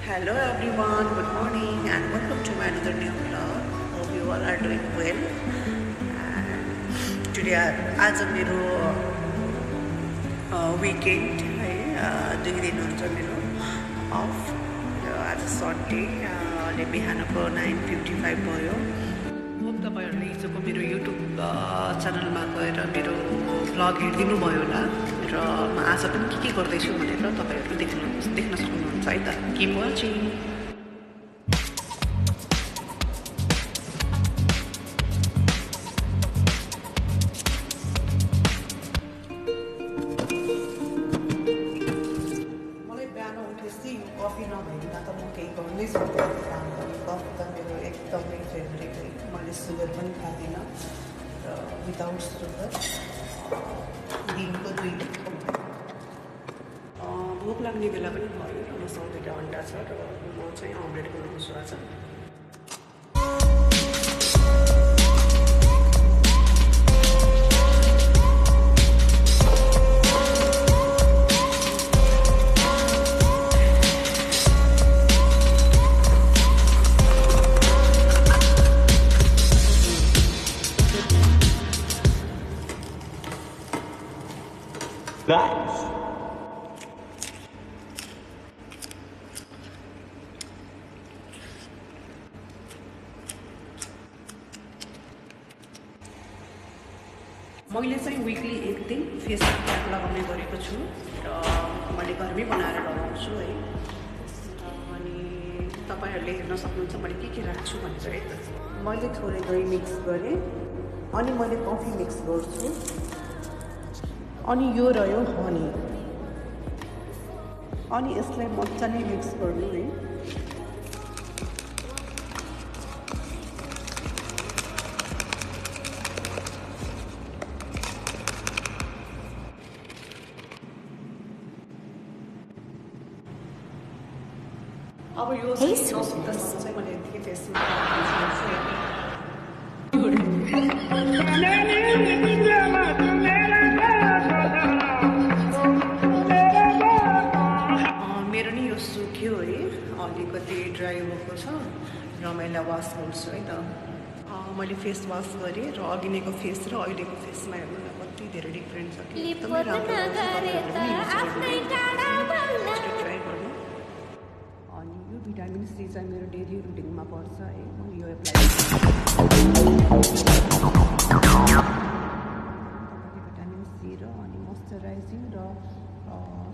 Hello everyone, good morning and welcome to my another new vlog. Hope you all are doing well. And today आज मेरो weekend है 2 दिन हुन्छ मेरो of आज सन्डे अहिले बिहानको 9:55 भयो. होप तपाईहरुले हिजोको मेरो युट्युब च्यानलमा गएर मेरो भ्लग हेरिदिनु भयो होला र म आज पनि के गर्दैछु भनेर तपाईहरुले देख्न सक्नुहुन्छ है त. Keep watching. मलाई बिहान उठेपछि कफी नभइकन त म केही गर्नै सक्दिनँ काम पनि. कफी त मेरो एकदमै फेभरेट है. मैले सुगर पनि खाँदिनँ र विदाउट सुगर दिनको 2 भोक लाग्ने बेला पनि भयो र मसँग 2टा अन्डा छ र म चाहिँ अमलेट बनाउँछु आज. Nice. मैले चाहिँ विकली 1 दिन फेस प्याक लगाउने गरेको छु र मैले घरमै बनाएर लगाउँछु है. अनि तपाईहरुले हेर्न सक्नुहुन्छ मैले के राख्छु भनेर है त. मैले थोरै दही मिक्स गरेँ अनि मैले कफी मिक्स गर्छु अनि यो रह्यो हनी अनि यसलाई मजाले मिक्स गर्नु है. अब यो चाहिँ मैले यतिकै फेसमा मेरो नि यो सुक्यो है. अलिकति ड्राई भएको छ र मैले वास गर्छु है त. मैले फेस वास गरेँ र अघिनेको फेस र अहिलेको फेसमा हेर्नु न कति धेरै डिफ्रेन्ट छ. एकदमै राम्रो ट्राई गर्नु. अनि यो भिटामिन सी चाहिँ मेरो डेली रुटिनमा पर्छ है. म यो एप्लाई भिटामिन सी र अनि मोइस्चराइजिङ र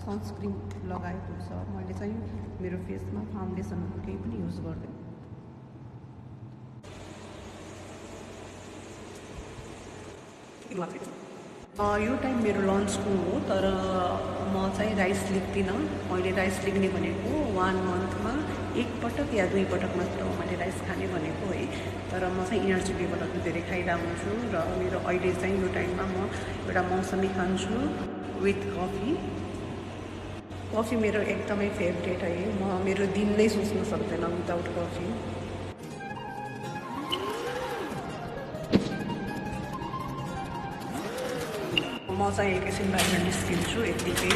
सनस्क्रिन लगाएको छ. मैले चाहिँ मेरो फेसमा फाउन्डेसनहरू केही पनि युज गर्दैन. यो टाइम मेरो लन्चको हो तर म चाहिँ राइस लिक्दिनँ. मैले राइस लिक्ने भनेको 1 मन्थमा 1 पटक या 2 पटक मात्र मैले राइस खाने भनेको है. तर म चाहिँ इनर्जी लेभलहरू धेरै खाइरहेको हुन्छु र मेरो अहिले चाहिँ यो टाइममा म एउटा मौसमी खान्छु विथ कफी. कफी मेरो एकदमै फेभरेट है. म मेरो दिन नै सोच्न सक्दैन विदाउट कफी. म चाहिँ एकैछिन बाहिर निस्किन्छु यत्तिकै.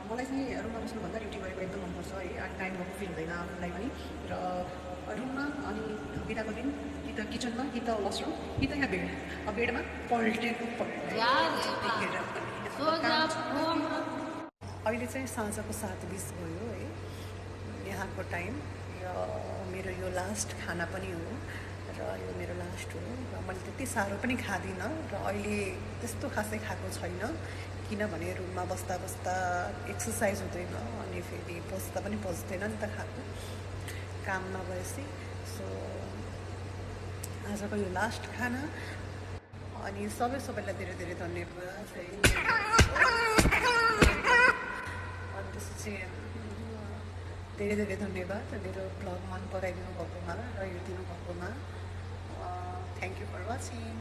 मलाई चाहिँ रुममा बस्नुभन्दा ड्युटी गरेको एकदम मनपर्छ है. टाइम भएको फिल हुँदैन आफूलाई पनि. र रुममा अनि बिदाको दिन कि त किचनमा कि त वासरुम कि त यहाँ बेडमा पल्टेको अहिले चाहिँ साँझको 7:20 भयो है यहाँको टाइम. र मेरो यो लास्ट खाना पनि हो र यो मेरो लास्ट हो र मैले त्यति साह्रो पनि खाँदिनँ र अहिले त्यस्तो खासै खाएको छैन किनभने रुममा बस्दा बस्दा एक्सर्साइज हुँदैन अनि फेरि बस्दा पनि बस्दैन नि त खाएको काम नभएपछि. सो आजको यो लास्ट खाना अनि सबैलाई धेरै धेरै धन्यवाद है. अनि त्यसपछि धेरै धेरै धन्यवाद मेरो भ्लग मन पराइदिनु भएकोमा र हेरिदिनु भएकोमा. Thank you for watching.